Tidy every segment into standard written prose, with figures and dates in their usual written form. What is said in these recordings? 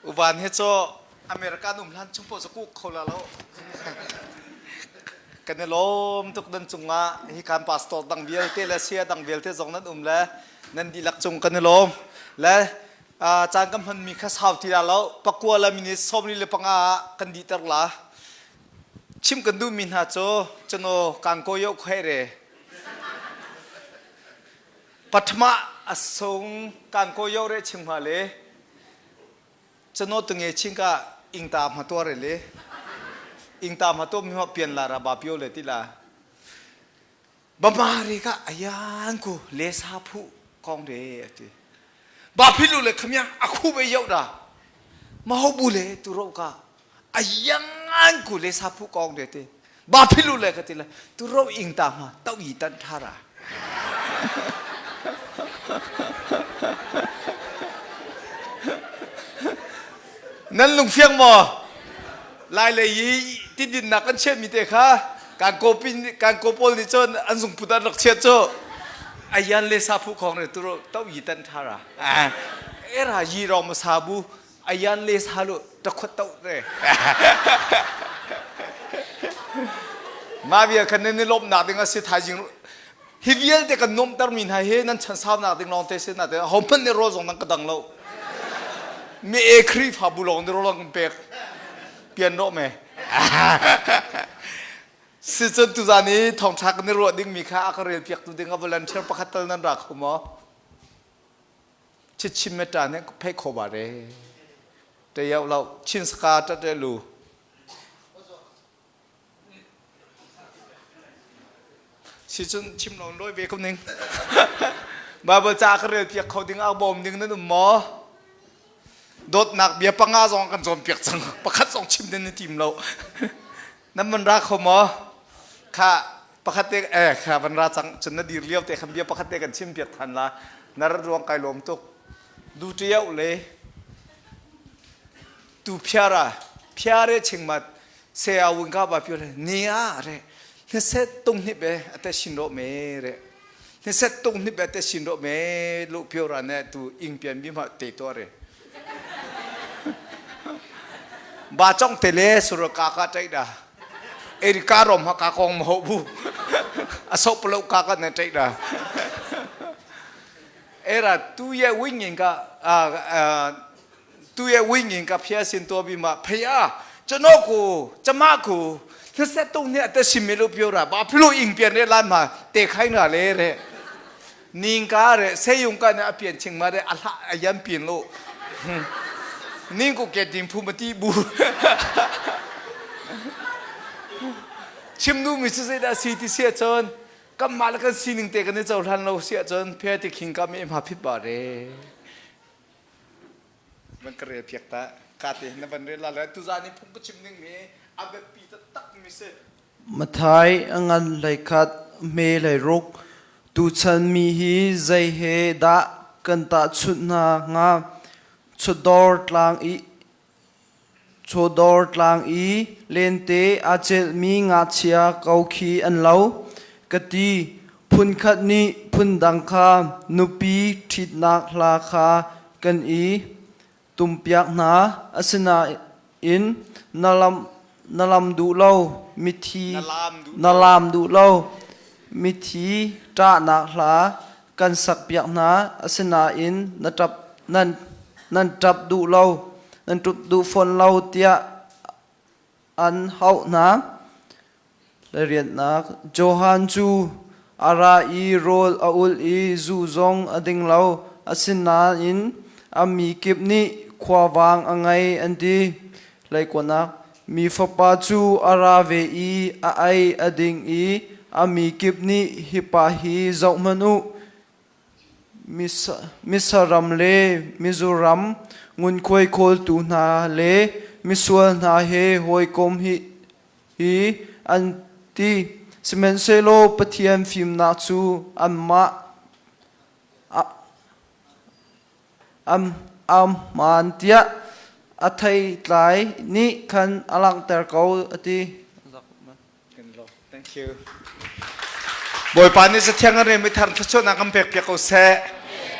Uvan he cu American um hlan chung paoh cu kuk kho la lo. Kan i lawm tuk nan cungah hi kan pastor dang vialte le sia dang vialte zong nan um le nan dihlak cung kan i lawm. Le caan kan hmanmi kha sau ti la lo pakua le minute 45 ah kan dihter la. Chim kan duhmi hna cu cano kan ko yo khoi re. Pathma asung kan ko yo re chim hnga le chano tunge chingka ingta ma to re le ingta ma to mi ho pian la ra ba pio le ti la bama re ka ayan ku le sa phu kong re ati ba philu le khamya akhu be yo da ma ho bu le tu ro ka ayangan ku le sa phu kong re te ba philu le ka ti le tu ro ing ta ma tau yi tan tha ra nan lungfiang maw lai lei i tidinnak kan chiat mi te kha kan ko pin kan ko pawl nih cun an zung put an rak chiat cu ayan le sa phu khong ne tu ro tau yi tan tha ra era yi ro ma sa bu ayan le sa lu ta khot to te ma bia khan nan i lawmnak ding a si thaizing hi vialte kan nuamter mi hna hi nan chan saunak ding lawng te si na te ho hmanh nih rawl zong nan ka dang lo mi e Khrihfa bu lawng nih rawl kan pek pian rawh me si cun tuzan i thawngṭha kan i ruah ding mi kha a ka rel piak tu ding a volunteer pakhat tal nan ra kho maw Chichim me ta ne phei kho ba re te yau lo chin saka ta te lu si cun chim lo loi ve ko ning Bible ca ka rel piak kho ding a bawm ding nan um maw dawtnak bia panga zong kan cawn piak cang pakhat zong chim den ni tim lo nan man ra kho maw kha pakhat te eh kha van ra cang cun na dir lio te khan bia pakhat te kan chim piak than la na rat ruang kai lawm tuk du tiau le tu phiara phiare chingmat se a wing ka ba pyo le ni a re ni set tung ni be ate shin ro me re ni set tung ni be ate shin ro me lu pyo ra ne tu ing pian bi ma te to re ba chong te le sur ka ka tai da eri ka rom ha ka kong ma ho bu a so plo ka ka ne tai da era tu ye wing in ka tu ye wing in ka phia sin to bi ma phaya chano ku chama ku na set tung ne te sim me lu pyo ra ba phlu ing pian re lan ma te khai na le re ning ka re se yung ka ne apian ching ma re a hla ayam pin lo ning ku ke ding phu ma ti bu chim nu mi si da si ti sia chon kan mah le kan sining te kan i cohlan lo si ahcun phe ti khing ka mi ma phit ba re van ka rel piak ta ka te na van rel la le tuzan i phung ka chim ning mi a biapi taktak mi si Mathai a ngan hleikhat hme hleiruk tuchan mi hi zei he dah kan tahchunh hna hnga? Chawdawr tlang i Chawdawr tlang i lente aa celhmi ngakchia ko khi an lo. Ka ti. Phunkhat nih phundang kha nupi ṭhitnak hla kha kan i tumpiak hna. Asinain na lam, na lam duh lo, mithi na laam duh lo, mithi ṭahnak hla kan sakpiak hna. Asinain na ṭap, nan, nan ṭap duh lo, nan ṭup duh fawn lo tiah an hauh hna. Rianhnak Johan cu a ra i rawl a ulh i zu zong a ding lo. Asinain a mi kip nih khuavang a ngei an ti. Leikuanak Mi fapa cu a ra ve i a ei a ding i a mi kip nih hi pa hi zohhmanh u, Misaram le Mizoram ngunkhuai khawltu hna le misual hna he hawikom hi hi an ti. Sihmanhsehlaw Pathian fimnak cu anmah ahmaan tiah a theitlai nih khan a langhter ko a ti. Thank you. Bawipa nih Cathiang kan relmi thar thluachuahnak kan pek piak ko seh.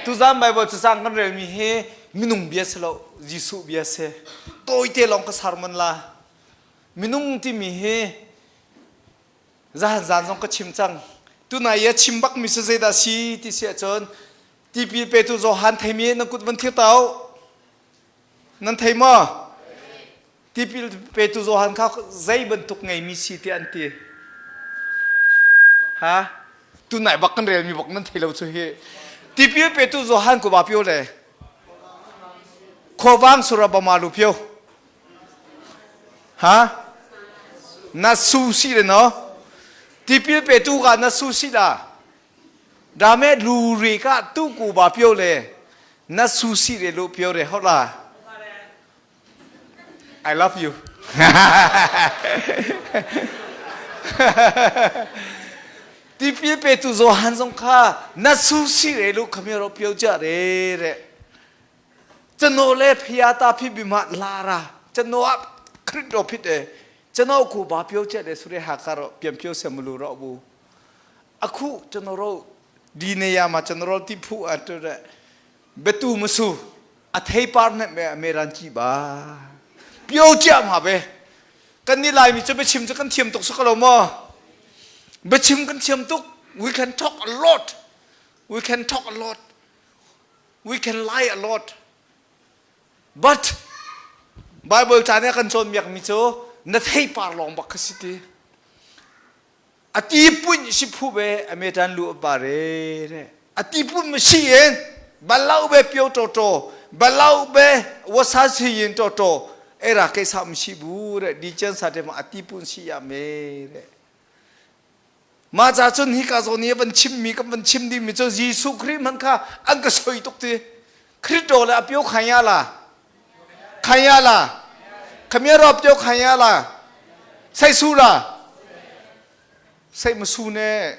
Tuzaan Bible cacang kan relmi hi minung bia si lo. Jesuh bia si. Tawite lawng ka sermon la. Minung timi hi zahan zan zong ka chim cang. Tunai i a chim bakmi cu zeidah si ti si ahcun tipil petu Johan theimi nan kut van thir ta u. Nan thei maw? Tipil petu Johan kha zei bantuk ngeimi si tiah an ti? Ha? Tunai bak kan relmi bak nan thei lo cu hi. Tipil petu Johan ku ba pio le khuavang sura ba ma lu pio. Ha? Na su si le no? Tipil petu ka na su si la. Dame lu ri ka tu ku ba pio le na su si le lu pio re hot la. I love you. Tipil petu Johan zong kha na su si re lu khamia ro pio cha re re. Chano le phia ta phi bima lara chano a khrit ro phit e chano ku ba pio cha le sure ha ka ro piam pio semulu ro bu. Akhu chano ro di ne ya ma chano ro ti phu a tu re Biatu masu a theipar hmenh me a meran ci ba. Pio ciam ha be. Kan ni Laimi cu biachim cu kan thiam tuk saka lo maw? Biachim kan thiam tuk. We can talk a lot. We can talk a lot. We can lie a lot. But Bible ca nih a kan cawnpiak mi cu na theipar lawng bak kha si ti. A ti punh si phu be a metan lu pa re re a ti pun ma si in balau be pio to to balau be wasa si yin to to era ke sam si bu re di chen sa te ma a ti pun si ya me re ma cha chun hi ka zo ni van chim mi kan van chim ding mi chu Jesuh Khrih man kha an ka soi tuk ti Khrih to le a pio khaya la khaya la khamia ro pio khaya la sai su la sai masu ne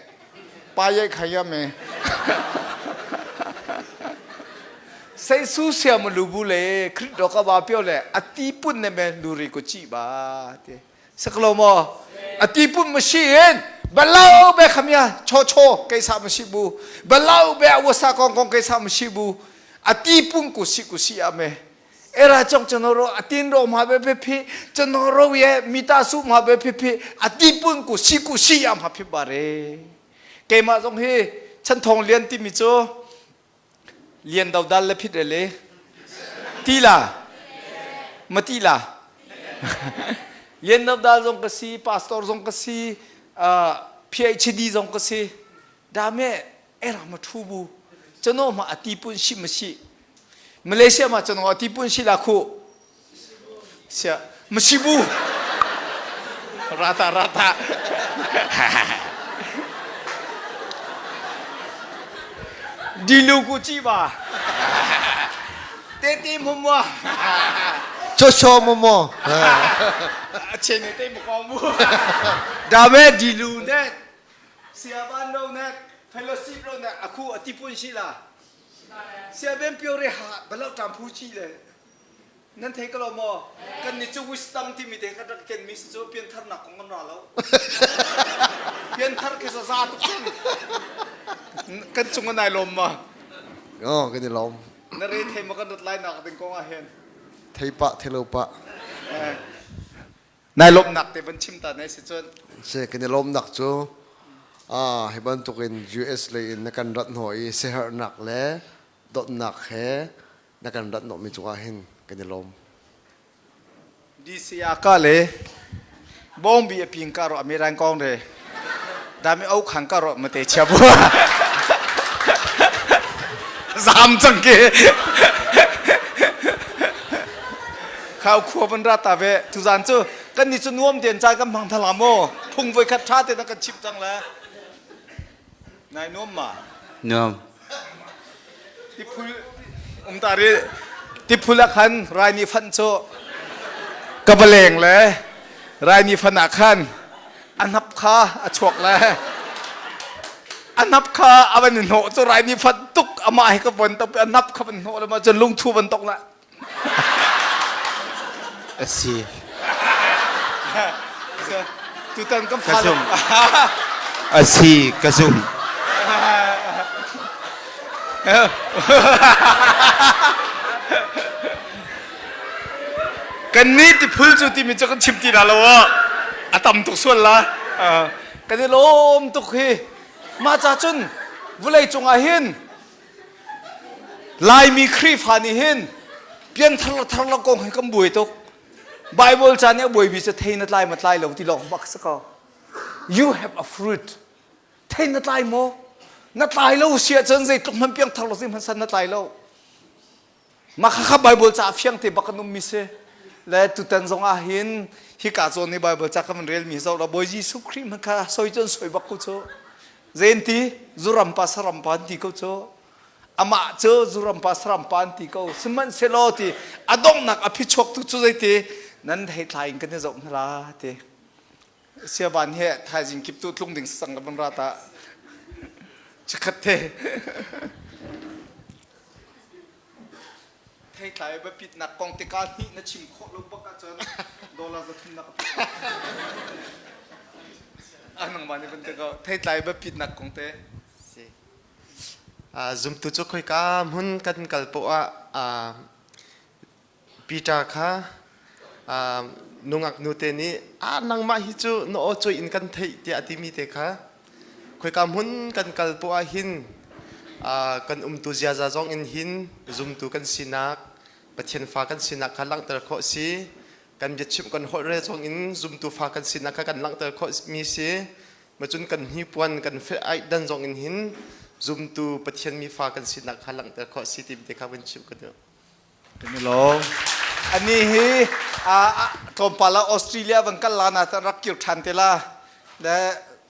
pa ye khaya me sai su sia ma lu bu le Khrih do ka ba pio le ati pun ne me lu ri ko chi ba te saklo mo ati pun ma shi in balau be khamia cho cho kai sa ma shi bu balau be awasa kong kong kai sa ma shi bu ati pun ku si ku si ame era chong chonoro atin ro ma be phi phi chonoro ye mita su ma be phi phi ati pun ku si ku si am ha phi bare keima zong hi chan thong lian ti mi chu lian do dal le phit le ti la ma ti la lian do dal zong ka si pastor zong ka si PhD zong ka si dame era ma thu bu chano ma ati pun shi ma shi Malaysia ma chano ati pun shi la khu sia ma shi bu rata rata dilu ku chi ba te te mo mo cho cho mo mo အချိန်နဲ့တိတ်မကောင်းဘူးဒါပဲဒီလူနဲ့ ဆရာဘန်တို့နဲ့ fellowship တို့နဲ့အခုအတိပွင့်ရှိလားဆရာဘန်ပြောရဟာဘယ်လောက်တန်ဖိုးရှိလဲနန်ထေကလောမောကန်နိချ wisdom တိမိတဲ့ကတကန်မစ်ချိုပြန်ထနာကောငနာလောပြန်ထကေစဇာတုကန်ချုံနိုင်လောမ Oh, kan i lawm. နရေထေမကန်ဒတ်လိုက်နာကတင်ကောငါဟန် Thei pa, thei lo pa. နိုင်လมนักเตบันชิมตาในสิจน Se kan i lawmnak cu ah hi bantukin US lei in na kan rat hnawh i siaherhnak le dawtnak he na kan rat hnawhmi cungah hin kan i lawm. DC ka le bong bi ping ka ro amiran kong re dami au khang ka ro mate chia bu zam chang ke Khau khua van ra ta ve tuzan cu kan ni cu nuam ten cai kan hmang thala maw phung voi khat tha te na kan chimh cang le nai nuam ma Nuam. Tiphul um ta ri tiphul ah khan rai ni fan cu ka va leng le rai ni fan ah khan a hnap kha a chuak le a hnap kha a van i hnawh cu rai ni fan tuk amah he ka von tok a hnap kha van hnawh le ma cun lungthu van tok la A si. Tutan kan Ka zumh. A si, ka zumh. Kan nih tiphul cu timi cu kan chim ti la lo ah a tam tuk sual la. Kan i lawm tuk hi. Mah ca cun vulei cungah hin Laimi Khrihfa nih hin pianthar le thar lo kong hi kan buai tuk. Bible ca nih a buaimi cu thei na tlai ma tlai lo ti lawng bak si ko. You have a fruit. Thei na tlai maw? Na tlai lo si ahcun zeitluk hmanh piangthar lo zeihmanh san na tlai lo. Mah khakha Bible ca fiang te bak kan ummi si. Le tutan zong ah hin hika zawn i Bible ca kan relmi zoh la Bawi Jesuh Khrih hmanh kha soi cun soi bak ko cu. Zein ti zuram pa saram pa an ti ko cu. Amah cu zuram pa saram pa an ti ko. Sihmanhsehlaw ti a donghnak a phichuak tu cu zeiti nan thei thlai in kan i zoh hna la ti. Siavan he thaizing kip tu tlung ding sang ka van ra ta. Chikhat te. Theitlai biapitnak kong te ka hnih na chim khawh lo bak ahcun dollar 300 na ka pek. Ah nangmah nih van te ko. Theitlai biapitnak kong te. Si. Zumtu cu khoika hmun kan kal poah ah Peter kha nungak nute nih ah nangmah hi cu na aw cuai in kan theih tiah a timi te kha khoika hmun kan kal poah ah hin kan umtu ziaza zong in hin zumtu kan sinak Pathian fa kan sinak kha langhter khawh si kan biachimh kan holhrel zong in zumtu fa kan sinak kha kan langhter khawh mi si macun kan hnipuan kan fe aih dan zong in hin zumtu Pathian mi fa kan sinak kha langhter khawh si timi te kha vun chim ka duh. Kan i lawm. Ani hi tlawmpal ah Australia van kal la na rak kir ṭhan te la. Le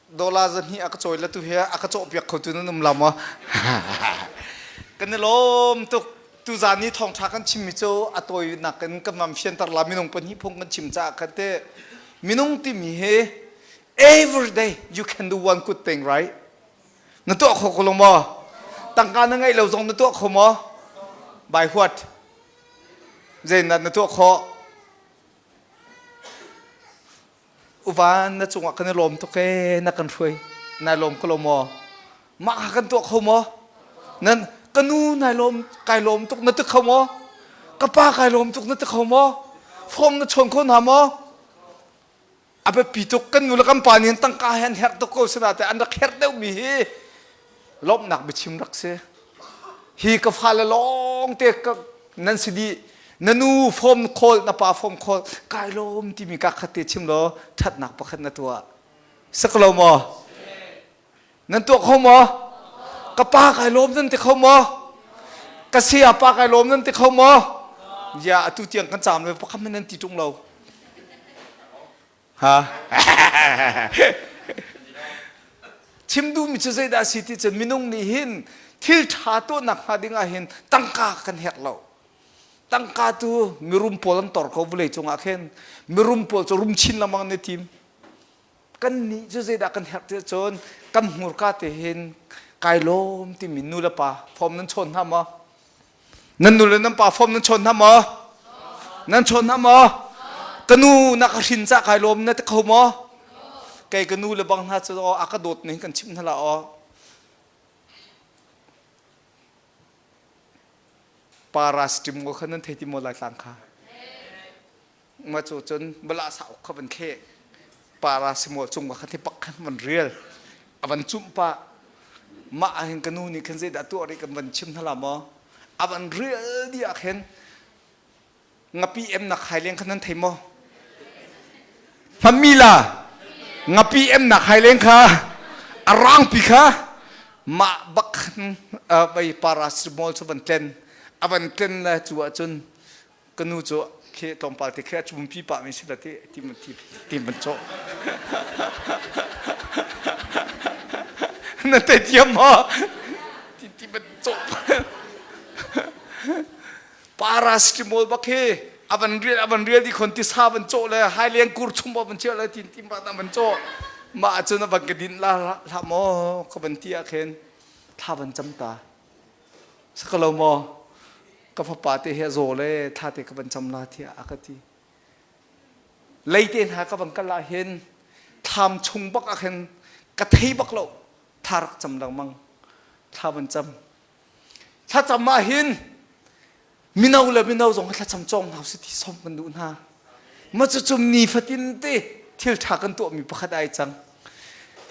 dollar zahnih a ka cawi la tu hi a ka cawh piak kho tu nan um la maw? Kan i lawm tuk. Tuzaan ni thawngṭha kan chimmi cu a tawinak in kan vam fianter la minung pahnih phung kan chim caah khan te minung timi hi every day you can do one good thing right? Na tuah kho ko lo maw? Tangka na ngeih lo zong na tuah kho maw? By what? Zeinak na tuah khawh? Uvan na cungah kan i lawm tuk ee na kan hruai. Nai lawm ko lo maw? Mah kha kan tuah kho maw? Nan ka nu nai lawm kai lawm tuk na ti kho maw? Ka pa kai lawm tuk na ti kho maw? Form na chawn kho hna maw? A biapi tuk kan nu le kan pa nih hin tangka he an herh tuk ko sinain an rak herh deuhmi hi lawmhnak biachim rak si. Hi ka fale lawng te nan si dih na nu form khawl na pa form khawl kai lawm timi ka khat te chim law ṭhatnak pakhat na tuah. Sak lo maw? Nan tuah kho maw? Ka pa kai lawm nan ti kho maw? Ka saya pa kai lawm nan ti kho maw? Ya atu tiang kan caam le pakhat nan ti ṭung lo. Ha? Chim duhmi cu zeidah si ti cun minung nih hin thil ṭha tuahnak hnga ding ah hin tangka kan herh lo. Tangka tu mirum pawl an tor ko vawlei cungah khin mirum pawl cu rum chin lengmang ne tim. Kannih cu zeidah kan herh ti cun kan hmurka te hin kai lawm timi nu le pa form nan chawn hna maw? Nan nu le nan pa form nan chawn hna maw? Nan chawn hna maw? Ka nu na ka hrin ca kai lawm na ti kho maw? Kei ka nu le bang hna cu aw a ka dawt ning kan chimh hna la aw. Paracetamol kha nan thei ti maw Laitlang kha? Ma cu cun bala sauk kha van thleh paracetamol cung kha thi pak khan van rial a van cumh pah mah ah hin ka nu nih khan zeidah tuah rih kan van chim hna la maw a van rial dih ah khin ngapi em nak hai leng khan nan thei maw hmanmi la ngapi em nak hai leng kha a rang pi kha mah bak khan vai paracetamol cu van tlen a van tlen le cu ah cun ka nu cu khi tlawmpal te khi a cumpi pah mi si la ti ti ti ti man cawh na te thiam maw ti ti man cawh paracetamol bak hi avan rial avan rial di khon ti sa van cawh le hai leng kur chum van chia le tin ti ma van cawh ma cun avan ka din la la maw ka van ti ah khin thla van cam ta Sakalo maw ka fapa te hi a zaw le thla te ka van cam la tiah a ka ti. Leite hna ka van kal ah hin thlam chung bak ah khin ka thei bak lo thla rak cam lengmang thla van cam thlacam ah hin mino le mino zong thlacam cawng hna usih ti sawm kan duh hna. Ma cucum ni fatin te thil ṭha kan tuahmi pakhat ai cang.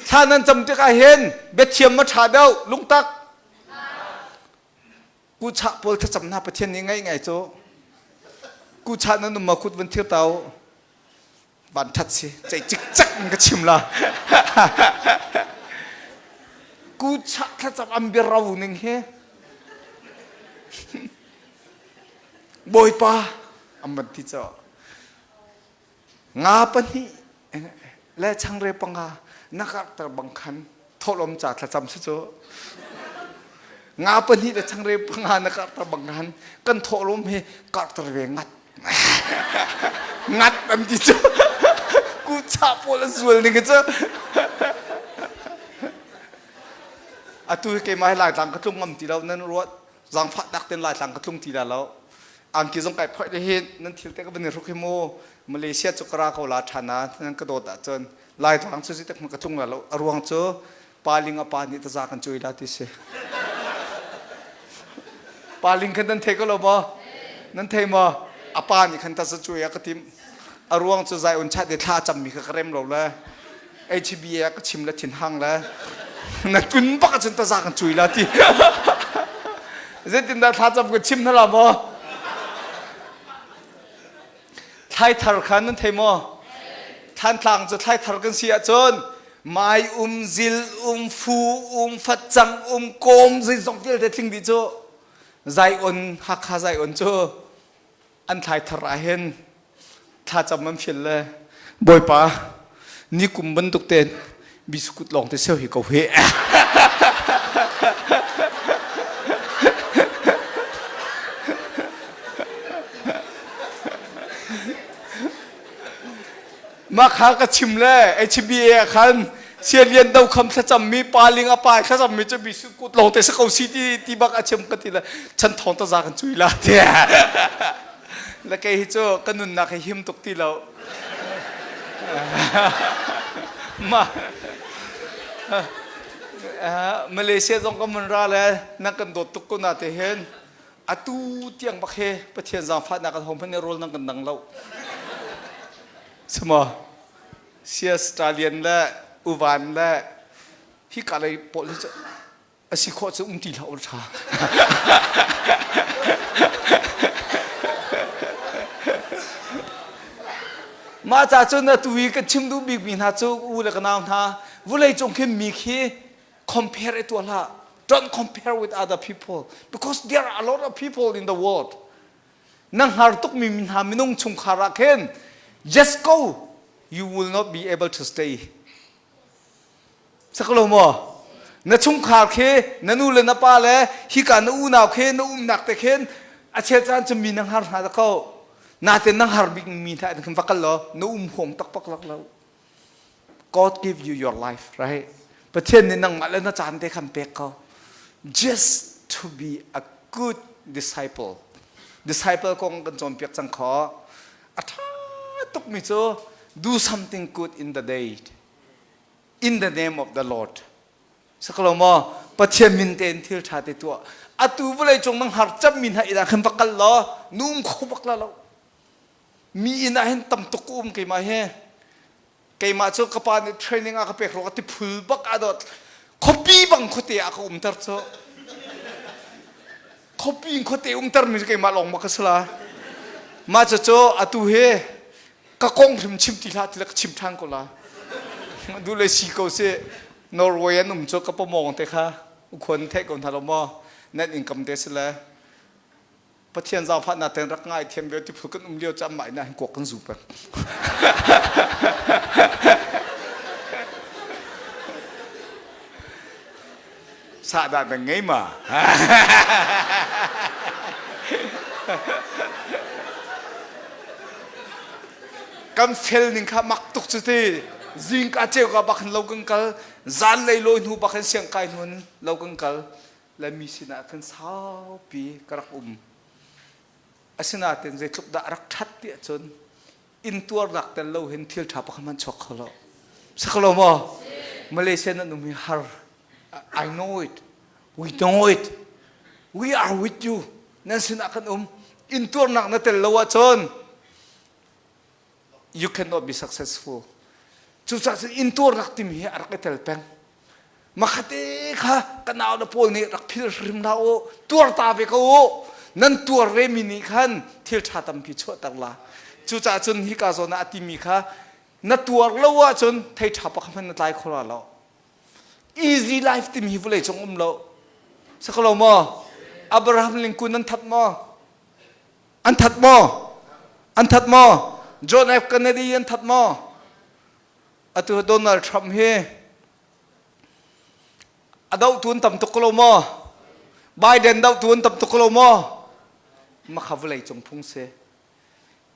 Thla nan cam tikah hin biathiam ma ṭha deuh lungtak. Kuchah pawl thlacam hna Pathian nih ngaih ngai cu. Kuchah nan um ma kut van thir tau van ṭhat si cei cikcek in ka chim la. Kuchah thlacam an biaro ning hi. Bawipa an van ti cu. Nga pahnih le changreu panga na karhter bang khan thawhlawm ca thlacam si cu. Nga pahnih le changreu panga na karhter bang khan kan thawhlawm hi karhter ve ngat. Ngat an ti cu. Kucha pawl an zual ning cu. Atu hi keimah hi Laitlang ka tlung ngam ti lo nan ruat. Zaangfahnak ten Laitlang ka tlung ti la lo. Angki zong kai phoih le hin nan thil te ka van i hruk hi mu. Malaysia cu ka ra ko la ṭhan ah nan ka dawt ahcun Laitlang cu zeitik hmanh ka tlung la lo. A ruang cu paling a pa nih taza kan cuai la ti si. Paling khan nan thei ko lo maw? Nan thei maw? A pa nih khan taza cuai a ka timh. A ruang cu zai un chat i thla cammi kha ka rem lo le HBA ka chim le thinhang le na tun bak ahcun taza kan cui la ti. Zeitindah thlacam ka chim hna la maw? Thlai thar kha nan thei maw? Thlantlang cu thlai thar kan si ahcun mai um, zil um, fu um, facang um, kawm zeizong vialte tling dih cu Zion, Hakha Zion cu an thlai thar ah hin thlacam an fial le Bawipa ni kum bantuk tein biskut lawng te seu hi ko hi. Mah kha ka chim le HBA ah khan Sialian do kham thlacam mi paling a pai thlacam mi cu biskut lawng te sa ko si ti ti bak a chim ka ti le chan thong ta za kan cui la ti le kei hi cu ka nunnak hi him tuk ti lo ma Malaysia zong ka mun ra le nan kan dawt tuk ko na te hin atu tiang bak he Pathian zaangfahnak kan hom hmanh rawl nan kan dang lo Sima sia Australian le uvan le hi ka lei pawl hi a si khawh cu um ti hlah u ṭha. Mah ca cun atu i kan chim duh bikmi hna cu u le ka nau hna vulei cung khin mi khi compare i tuah hlah. Don't compare with other people because there are a lot of people in the world. Na hngar tukmi mi hna minung chungkhar ah khin just go you will not be able to stay. Sak lo maw? Na chungkhar khi na nu le na pa le hika na unau khi na umnak te khin a chel caan cu mi na hngar hna da ko. Natin na hngar bik mi hna khin va kal law na um huam takpak lak lo. God give you your life, right? Pathian nih nangmah le na caan te khan pek ko. Just to be a good disciple. Disciple kong kan cawnpiak cang kho. A ṭha tukmi cu do something good in the day. In the name of the Lord. Sakalo maw Pathian min tein thil ṭha te tuah. Atu vawlei cung nang har cammi hna inn ah khan va kal law num kho bak la lo. Mi inn ah hin tam tuk ka um keimah hi. Keimah cu ka pa nih training a ka pek ruangah tiphul bak ah dawt khuapi bang khuate ah ka umter cu. Khuapi in khuate umter mi cu keimah lawng bak ka si la. Mah cucu atu hi ka kong hrim chim ti hlah ti le ka chim ṭhan ko la. Du le si ko si Norway an um cu ka pamawng te kha ukhuan theih ko hna lo maw nan income te si le Pathian zaangfahnak ten rak ngai thiam ve ti phu kan um lio cam mah ina hin kuak kan zu peng. Sahdah na ngei ma? Kan fel ning kha mak tuk cu ti. Zingka ceu ka bak hin lo kan kal, zan lei lawi hnu bak hin siang kai hnu lo kan kal. Le mi sinah khan saupi ka rak um. Asinain zeitluk dah rak ṭhat ti ahcun intuarnak tel lo hin thil ṭha pakhat hmanh chuak kho lo. Saklo maw? Malaysia nan um hi har. I know it. We know it. We are with you. Nan sinah kan um. Intuarnak na tel lo ahcun. You cannot be successful. Cucaah cun intuarnak timi hi a rak i tel peng. Makhate kha ka nau le pawl nih rak phil hrim hlah u, tuar ta ve ko u. Nan tuar ve mi nih khan thil ṭha tampi chuahter la. Cucaah cun hika zawn ah a timi kha na tuar lo ahcun thei ṭha pakhat hmanh na tlai kho la lo. Easy life timi hi vawlei cung um lo. Si ko lo maw? Abraham Lincoln an that maw? An that maw? An that maw? John F. Kennedy an that maw? Atu Donald Trump hi a dohtu an tam tuk ko lo maw? Biden dohtu an tam tuk ko lo maw? Makha vawlei cung phung si.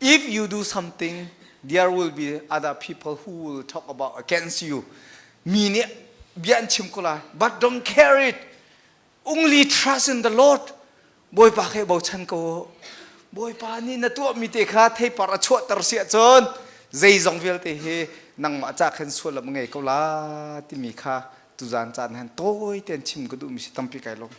If you do something, there will be other people who will talk about against you. Mi nih bia an chim ko lai, but don't care it. Only trust in the Lord. Bawipa khe bochan ko. Bawipa nih na tuahmi te kha theipar a chuahter si ahcun zeizong vialte hi nangmah ca khan sual lam ngei ko la timi kha tuzan caan han tawi tein chim ka duhmi si tampi kai lawm.